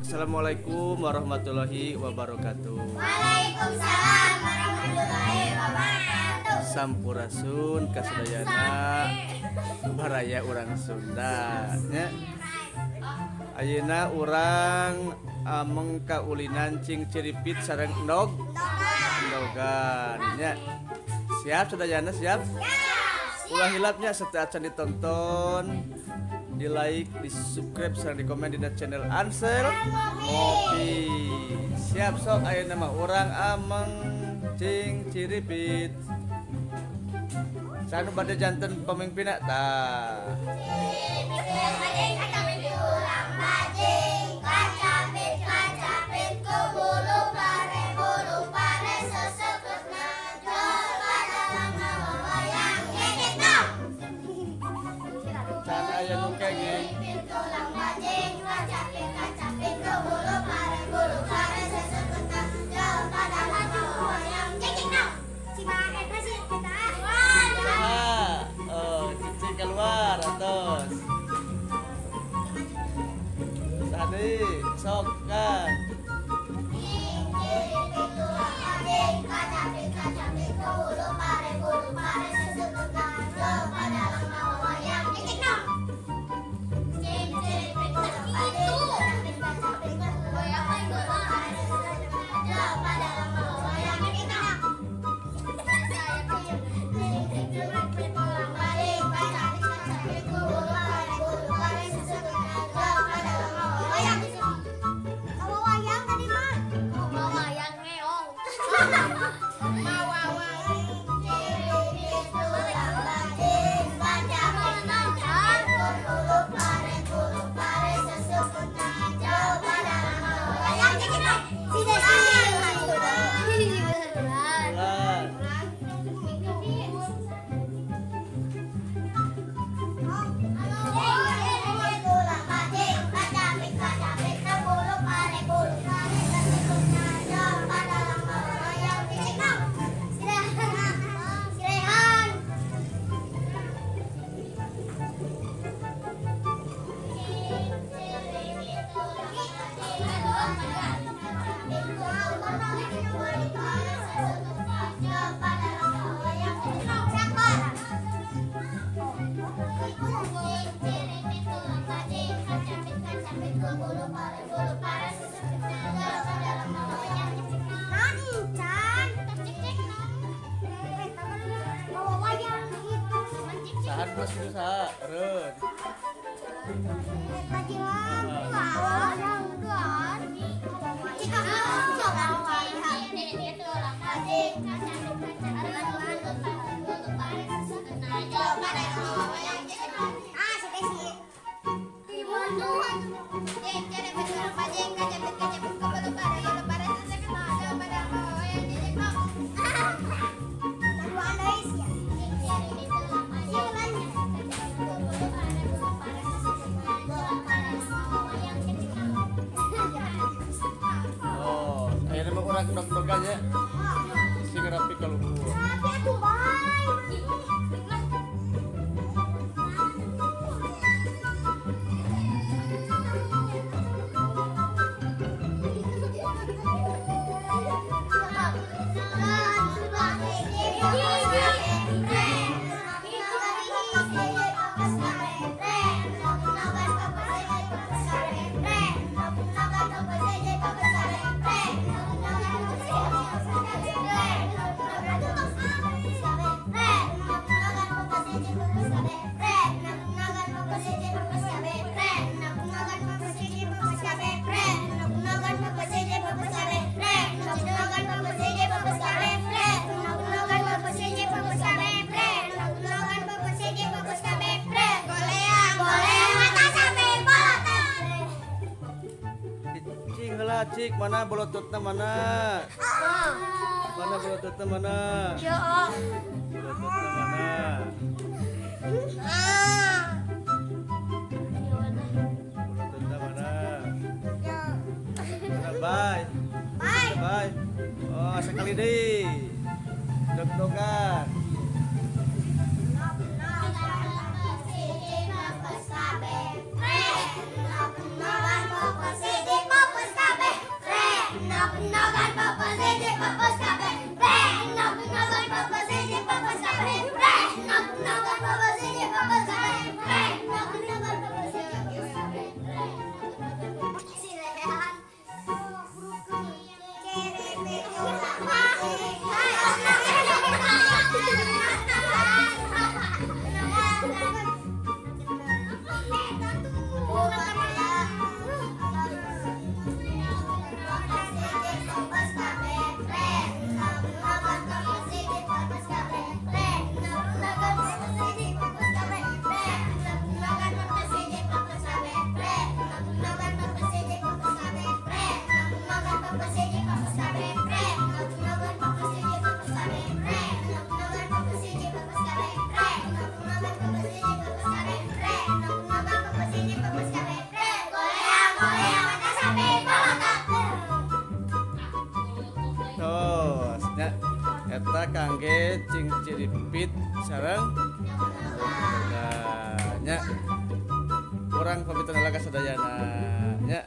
Assalamualaikum warahmatullahi wabarakatuh. Waalaikumsalam warahmatullahi wabarakatuh. Sampurasun kasadayana baraya urang Sunda nya. Ayeuna urang ameng kaulinan cingciripit sareng endog endogan nya. Siap sadayana, siap? Ulah hilapnya setelah acan ditonton, di like, di subscribe, sareng di komen di channel Ansel Ngopi. Siap sok ayeuna mah urang ameng cingciripit. Sanu bade janten pemimpinna tah. Keluar atos. Tadi sok kan. Sahan mas usaha, reun. Dog-dogannya sing rapi kaluhur. Rapi atuh bae. Cik, mana bolototna mana? Mana bolototna mana? Bolototna mana? Bolototna mana? Bye. Bye. Bye. Oh, sekali deh. Dog-dogan. Bye. teh cing ciripit sareng nya. Urang pamitan heula ka sadayana nya.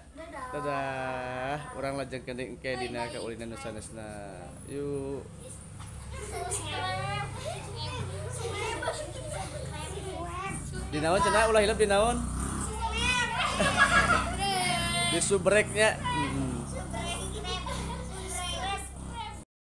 Dadah. Urang lajengkeun deui engke dina kaulinan nu sanesna. Yuk. Dinaon cenah ulah hilap dinaon? Di subreknya.